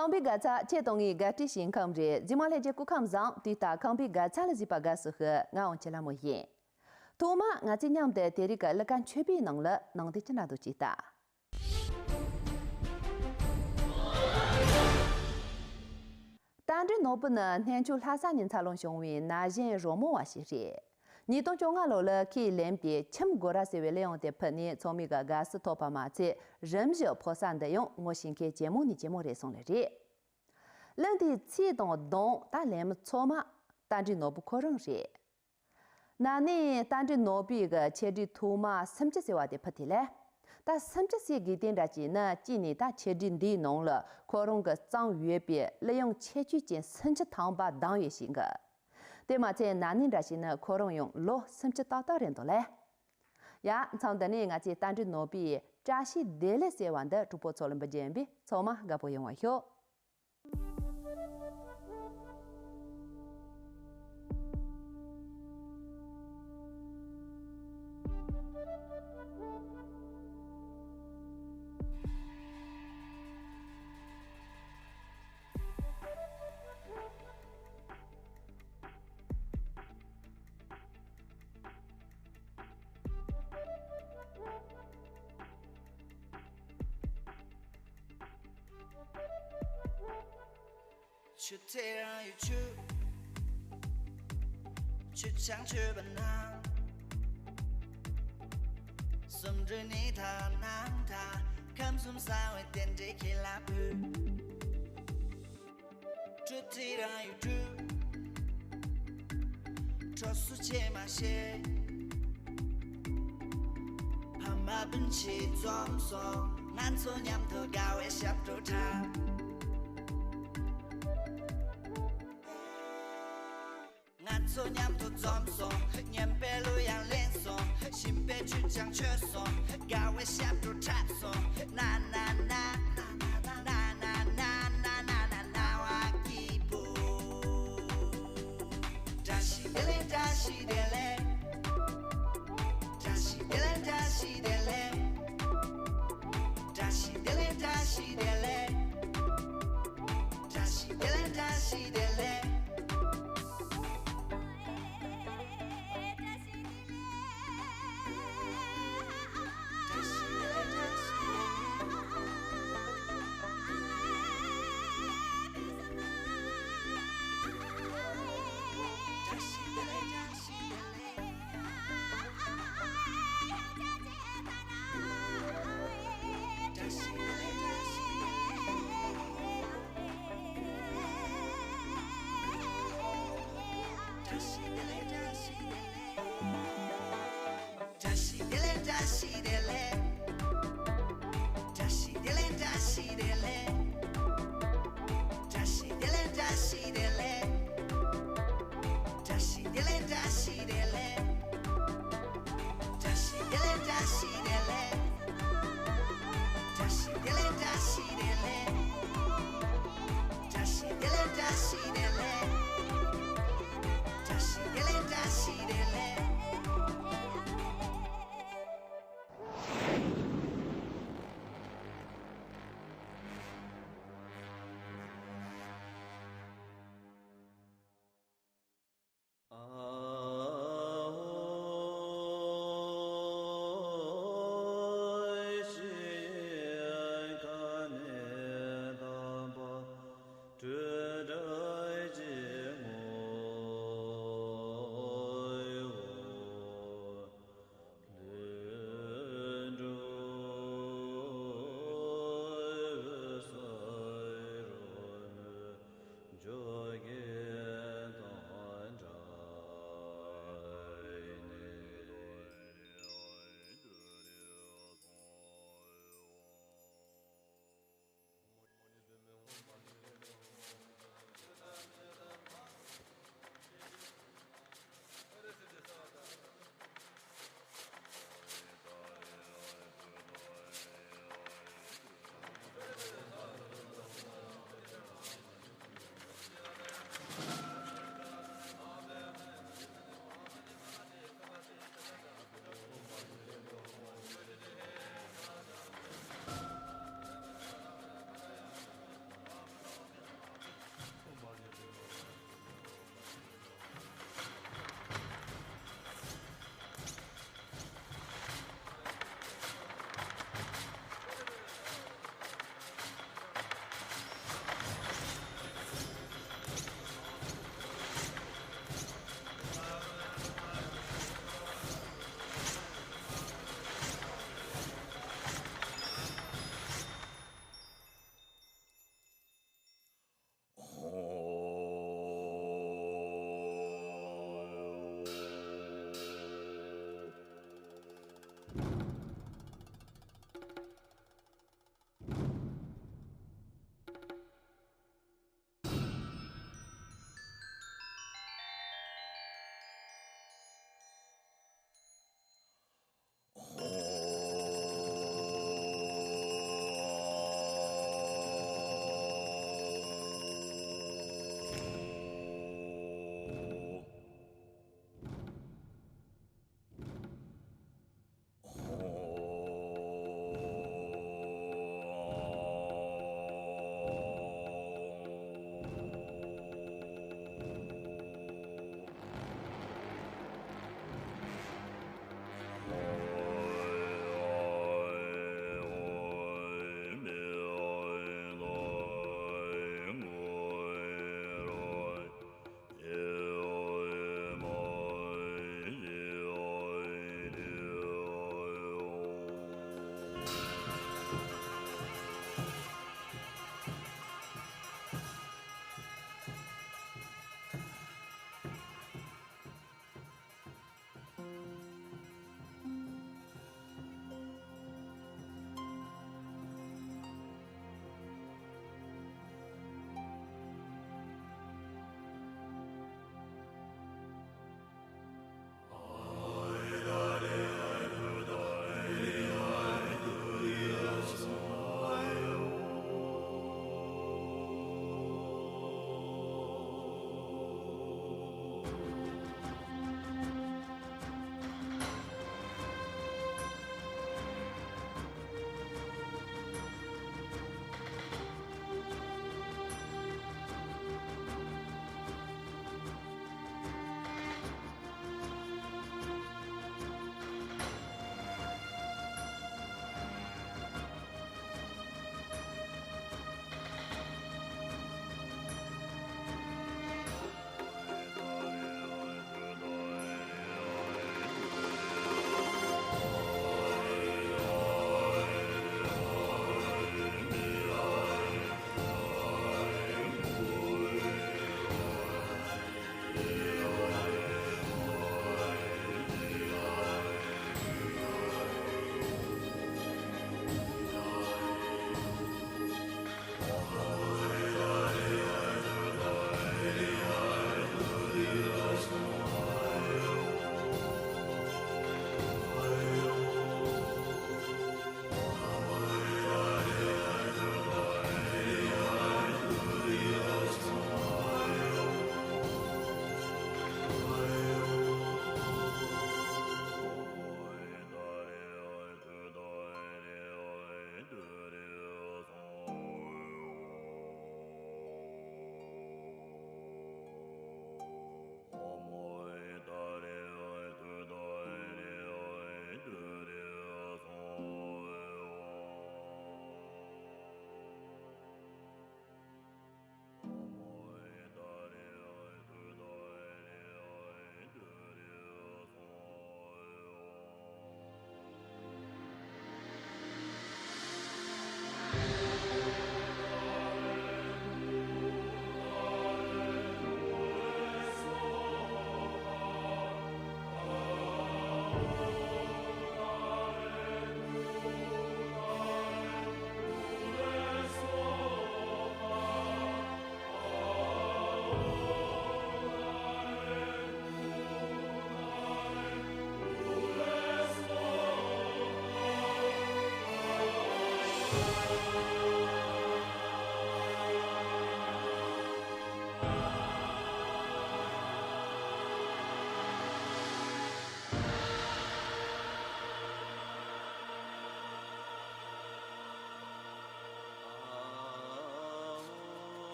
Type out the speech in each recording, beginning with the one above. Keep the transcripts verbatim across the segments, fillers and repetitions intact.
ཁམས་པའི་དགའ་ཚལ་ཁྱེད་དང་ངའི་དགའ་སྤྲོའི་ཞིང་ཁམས་རེད། རྫི་མ་ལྷན་རྒྱས་སྐུ་ཁམས་བཟང་། དུས་ལྟར་ཁམས་པའི་དགའ་ཚལ་ལ་གཟིགས་པ་དགའ་བསུ་ཞུ། ང་དབང་ཆེན་ལྷ་མོ་ཡིན། ཐོག་མར་ང་ཚོས་མཉམ་དུ་དེ་རིང་གི་ཀླུ་མཁར་མཆོད་པའི་ནང་ལ་ནང་དོན་ཅི་འདྲ་འདུག་ཅིག་ལྟ། རྟ་མགྲིན་ནོར་བུ་ནི་སྔོན་ཆད་ལྷ་ས་ནས་འཚར་ལོངས་བྱུང་བའི་ན་གཞོན་རོལ་མོ་བ་ཞིག་རེད། ཉིས་སྟོང་བཅོ་ལྔ་ལོ་ལ་ཁོས་ལེན་པའི་ཁྱིམ་སྒོ་ར་ཟེར་བའི་གླུ་དབྱངས་དེ་ཕུལ་ནས་ཚང་མས་ཀྱི་དགའ་བསུ་ཐོབ་པ་མ་ཚད། རིམ་བཞིན་ཕོ་གསར་འདི་ཡང་ངོ་ཤེས་མཁན་ཇེ་མང་ནས་ཇེ་མང་རེད་སོང་ལེ་རེད། གླུ་འདིའི་ཚིག་དང་གདངས་ད་ལེན་མི་ཚང་མ་རྟ་མགྲིན་ནོར་བུ་ཁོ་རང་རེད། ན་ནིང་རྟ་མགྲིན་ནོར་བུའི་གི་ཆེད་སྒྲིག་ཐོག་མ་སུམ་ཅུ་ཟེར་བ་དེ་ཕུལ་ཐལ་ལེ། ད་སུམ་ཅུ་ཟེར་དགོས་དོན་འདྲ་ཅིག་ནི་གཅིག་ནས་ད་ཆེད་སྒྲིག་འདིའི་ནང་ལ་ཁོ་རང་གི་བརྩམས་ཡོད་པའི་གླུ་དབྱངས་ཁྱད་ཆོས་ཅན་སུམ་ཅུ་ཐམ་པ་བདམས་ཡོད་ཞིང་གི། དེ་མ་ཚད་ན་ནིང་འདྲ་ཞིག་ནི་ཁོ་རང་ཡང་ལོ་སུམ་ཅུ་ཏག་ཏག་རེད་འདུག་ལེ། ཡ། མཚམས་འདི་ནས་ང་ཚོས་རྟ་མགྲིན་ནོར་བུའི་བཀྲ་ཤིས་བདེ་ལེགས་ཟེར་བ་འདི་གྲོགས་པོ་ཚོ་ལ་འབུལ་རྒྱུ་ཡིན་པས་ཚང་མ་དགའ་པོ་ཡོང་བ་ཤོག། ཆུ་ཐིགས་རང་ཡུལ་ཆུ། ཆུ་ཆང་མཆོད་པ་ནང་། གསུམ་འགྲོས་ནི་ཐ་ནང་ཐ། ཁམས་གསུམ་གསང་བའི་རྟེན་འབྲེལ་ཁྱེད་ལ་ཕུལ། གྲུ་ཐིགས་རང་ཡུལ་གྲུ། གྲོགས་སུ་ཆེ་མ་ཤེས། ཕ་མ་སྤུན་མཆེད་འཛོམས་སོང་། ང་ཚོ་མཉམ་དུ་དགའ་བའི་ཞབས་བྲོ་འཁྲབ། ང་ཚོ་མཉམ་དུ་འཛོམས་སོང་། སྙན་པའི་གླུ་དབྱངས་ལེན་སོང་། ཞིམ་པའི་ཆུ་ཆང་མཆོད་སོང་། དགའ་བའི་ཞབས་བྲོ་འཁྲབ་སོང་། ན་ན་ན། ན་ན་ན་ན་ན་ན་ན་ན་བ་སྐྱིད་པོ། བཀྲ་ཤིས་བདེ་ལེགས། བཀྲ་ཤིས་བདེ་ལེགས། བཀྲ་ཤིས་བདེ་ལེགས། བཀྲ་ཤིས་བདེ་ལེགས། བཀྲ་ཤིས་བདེ་ལེགས། བཀྲ་ཤིས་བདེ་ལེགས། བཀྲ་ཤིས་བདེ་ལེགས། བཀྲ་ཤིས་བདེ་ལེགས།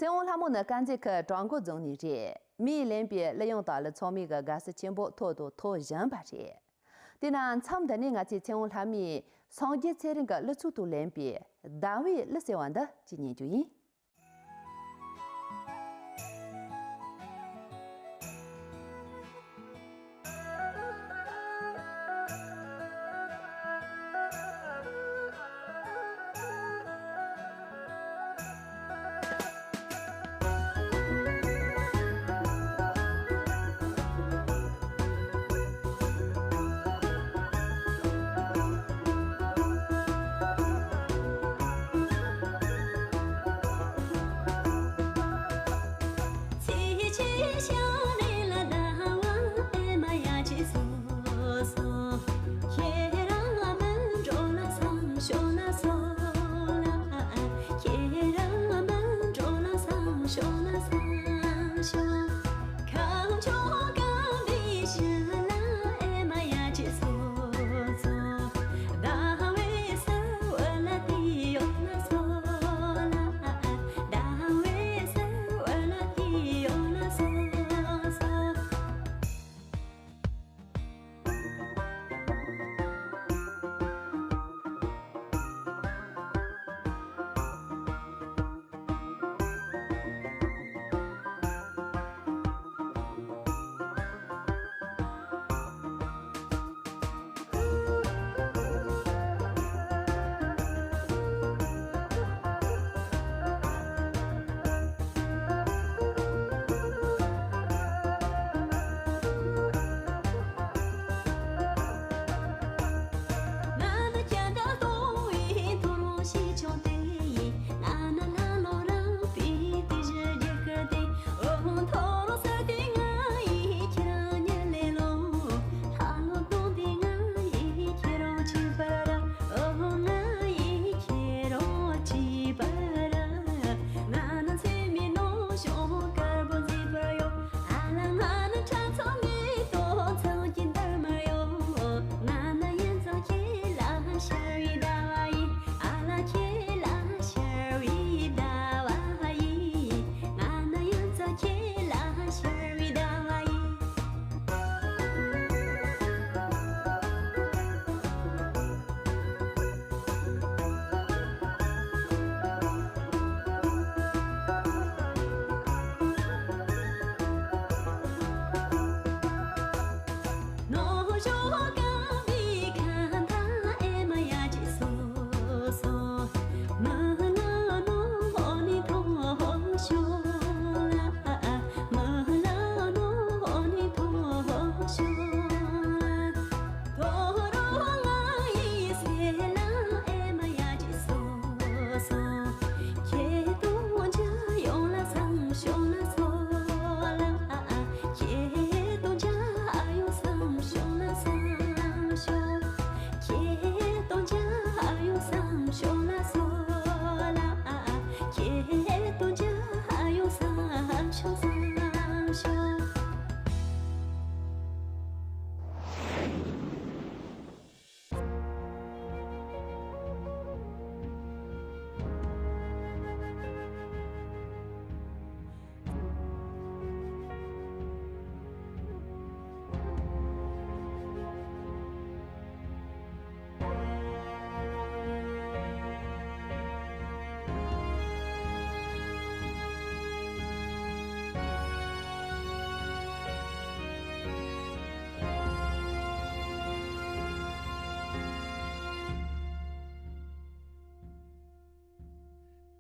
སྟེས་དབང་ལྷ་མོ་ནི་དཀར་མཛེས་ཁུལ་བྲག་འགོ་རྫོང་ནས་རེད། མིས་ལེན་པའི་གླུ་དབྱངས་དག་ལ་ཚང་མས་ཀྱི་དགའ་བསུ་ཆེན་པོ་ཐོབ་དང་ཐོབ་བཞིན་པ་རེད། དེས་ན་མཚམས་འདི་ནས་ང་ཚོས་སྟེས་དབང་ལྷ་མོའི་སངས་རྒྱས་ཚེ་རིང་གི་གླུ་ཚིག་ཏུ་ལེན་པའི་ཟླ་བའི་གླུ་ཟེར་བ་འདི་ཅིག་ཉན་རྒྱུ་ཡིན།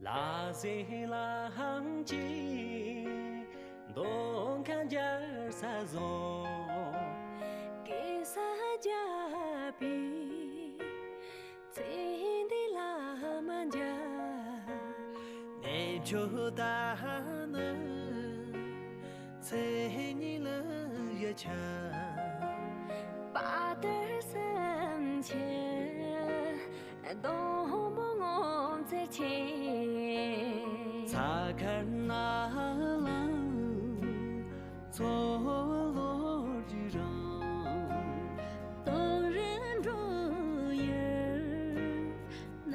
ལ་ཟེ་ལ་ཧང་ཅི་མདོ་ཁ་འཇར་ས་བཟོ། གེ་ས་རྒྱ་པི་ཚེ་འདི་ལ་མ་འཇར། ནེ་ཆོ་ད་ནི་མཚན་ཉིད་ལ་ཡ་ཆ། པ་ཏར་སེམས་ཆེ་སྡོང་པོ་ངོ་མཚར་ཆེ། ཚ་ཁར་ན་ལ་མཚོ་ལོ་རི་རང་། དོ་རི་འགྲོ་ཡུལ་ན་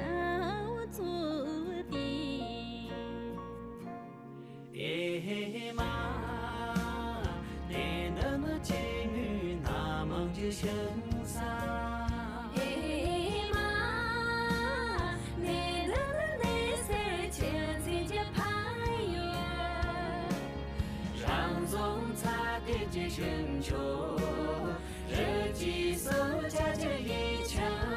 བ་ཚོ་དེ། ཧེ་མ། གནས་འདི་ནི་སྐྱེ་དངོས་སྣ་མང་གི་ཞིང་ས། ཧེ་མ། གནས་འདི་ནི་གནས་སེར་ཆུ་འཛིན་གྱི་ཕ་ཡུལ། རང་བྱུང་ཚ་གདུང་གི་ཞིང་མཆོག་རི་སྐྱེས་སུ་བྱ་རྒྱུ་ཡིད་ཆེས།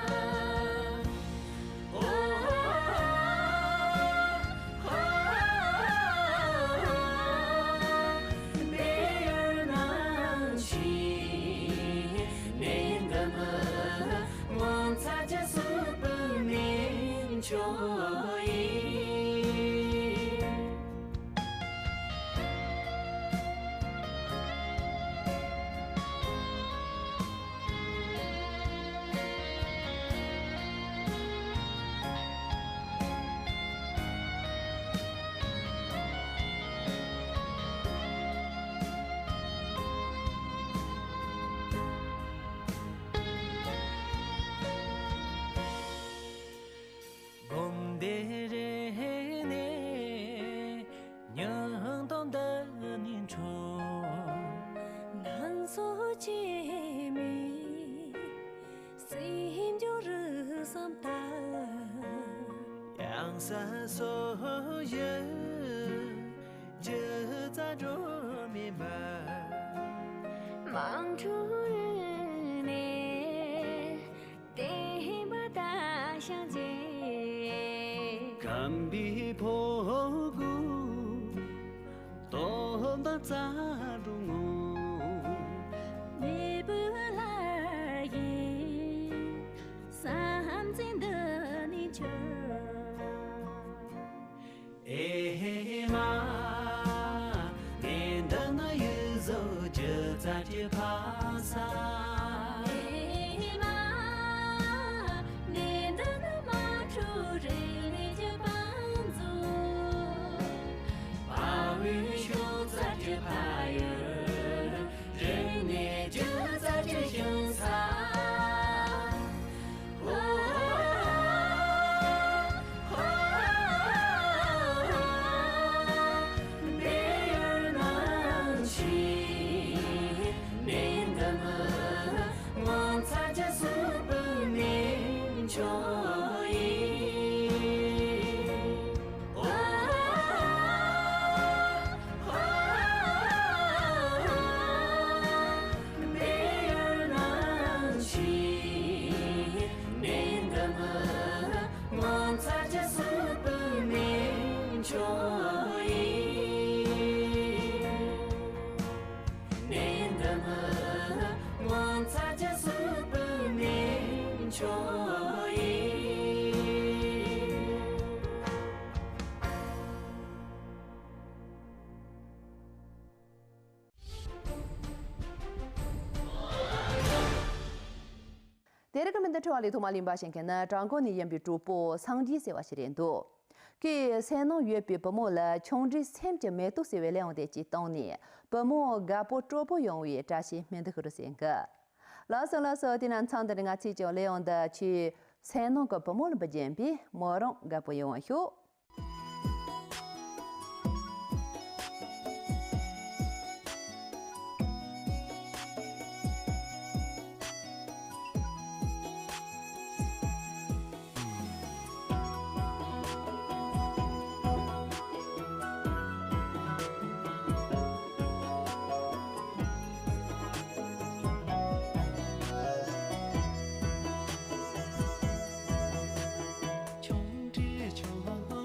སྒོམ་བཟླས་རེ་ནས་ཉང་སྟོང་འདི་ནས་འཕྲོ། སྣང་ཚོགས་སྐྱེ་མེད་སེམས་སྦྱོར་རུ་བསམ་ལྟར། ཡང་ས་སོ་ཡི་སྒྱུ་རྩལ་སྒྲོན་མེ་འབར། མང་འཁྲུག་ནས། བདེན་པ་ལྟ་ཞིང་འབྱེད། ཁམས་པའི་ཕོ་རྒོད་སྟོབས་དང་རྩལ་སྒྲོན་ངོ་། མེས་པོའི་ལྷ་ཡི་བསམ་རྩེ་འདི་ནས་འཕྱུར། ཨེ་མ། གནས་འདི་ནི་ཡུལ་བཟོ་སྒྱུ་རྩལ་གྱི་ཕ་ས། ཨེ་མ། གནས་འདི་ནི་དམག་འཁྲུག་རིག་གནས་ཀྱི་དཔལ་འཛོམས། དཔའ་བོའི་ཤུགས་རྩལ་གྱི་ཕ་ཡུལ། རིག་གནས་སྒྱུ་རྩལ་གྱི་ཞིང་ས། དེ་རིང་གི་མི་འདི་འཕྲོ་བ་ལས་ཐོག་མ་ལིང་པ་ཞིང་ཁན་ནི་ཀྲང་གོ་ནས་ཡིན་པའི་གྲོགས་པོ་སངས་རྒྱས་ཟེར་བ་ཞིག་རེད་འདུག་ཁོས་སེམས་ནང་ཡོད་པའི་བུ་མོ་ལ་ཆུང་འདྲིས་སེམས་ཀྱི་མེ་ཏོག་ཟེར་བའི་གླུ་དབྱངས་དེ་གཅིག་བཏང་ནས་བུ་མོ་དགའ་པོ་སྤྲོ་པོ་ཡོང་བའི་བཀྲ་ཤིས་སྨོན་འདུན་ཞུ་རོགས་ཟེར་གི། ལགས་སོ་ལགས་སོ། དེ་ན་མཚམས་འདི་ནས་ང་ཚོས་ཀྱང་གླུ་དབྱངས་འདི་ཁྱོའི་སེམས་ནང་གི་བུ་མོ་ལ་འབུལ་རྒྱུ་ཡིན་པས་མོ་རང་དགའ་པོ་ཡོང་བ་ཤོག་ཆུང་འདྲིས་ཆུང་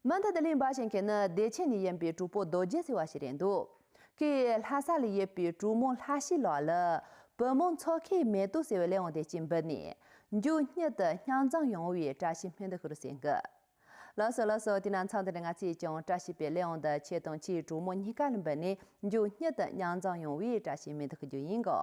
མུ་མཐུད་དུ་གླེང་བ་བྱེད་མཁན་ནི་བདེ་ཆེན་ནས་ཡིན་པའི་གྲོགས་པོ་རྡོ་རྗེ་ཟེར་བ་ཞིག་རེད་འདུག་ཁོས་ལྷ་ས་ལ་ཡོད་པའི་གྲོགས་མོ་ལྷ་ཤེས་ལགས་ལ་བུ་མོ་མཚོ་ཁའི་མེ་ཏོག་ཟེར་བའི་གླེགས་བམ་དེ་གཅིག་འབུལ་ནས་མགྱོགས་མྱུར་དུ་མཉམ་འཛོམས་ཡོང་བའི་བཀྲ་ཤིས་སྨོན་འདུན་ཞུ་རོགས་ཟེར་གི། ལགས་སོ་ལགས་སོ། དེ་ན་མཚམས་འདི་ནས་ང་ཚོས་ཀྱང་བཀྲ་ཤིས་པའི་གླེགས་བམ་འདི་ཁྱེད་དང་ཁྱེད་གྲོགས་མོ་གཉིས་ཀ་ལ་འབུལ་ནས་མགྱོགས་མྱུར་དུ་མཉམ་འཛོམས་ཡོང་བའི་བཀྲ་ཤིས་སྨོན་འདུན་ཞུ་རྒྱུ་ཡིན་གོ།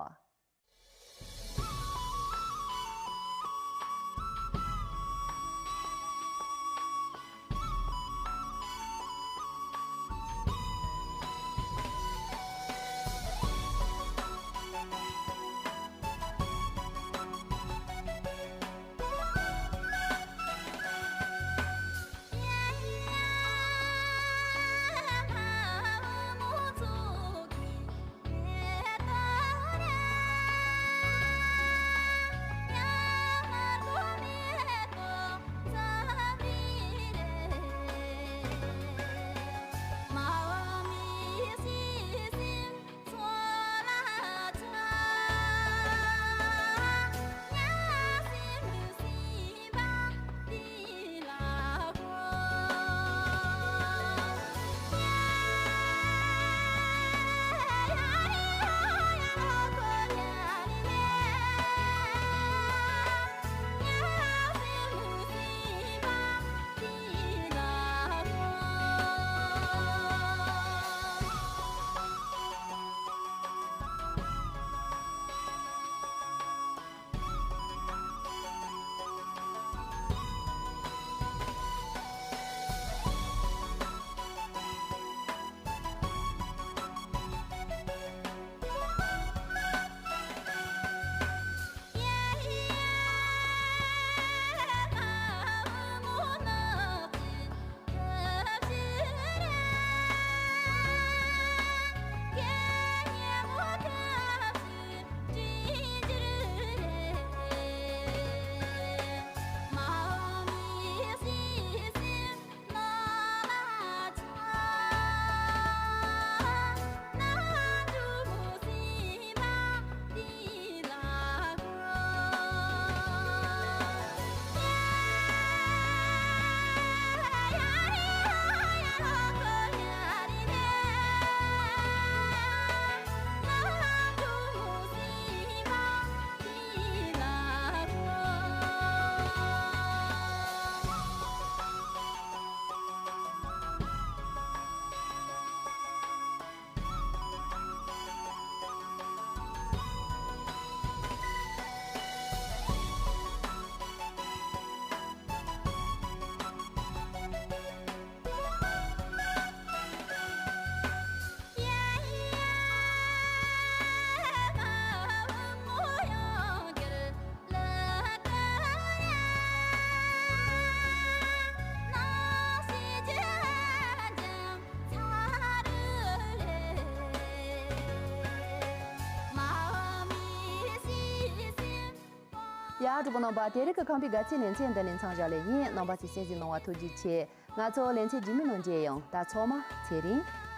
ཡ། གྲོགས་པོ་རྣམ་པ། དེ་རིང་གི་ཁམས་པའི་དགའ་ཚལ་ལེ་ཚན་འདི་ནས་མཚམས་བཞག་ལེ་ཡིན། རྣམ་པ་ཚོས་གསན་གཟིགས་གནང་བ་ཐུགས་རྗེ་ཆེ། ང་ཚོ་ལེ་ཚན་རྗེས་མའི་ནང་མཇལ་ཡོང་། ད་ཚང་མ་ཚེ་རིང་།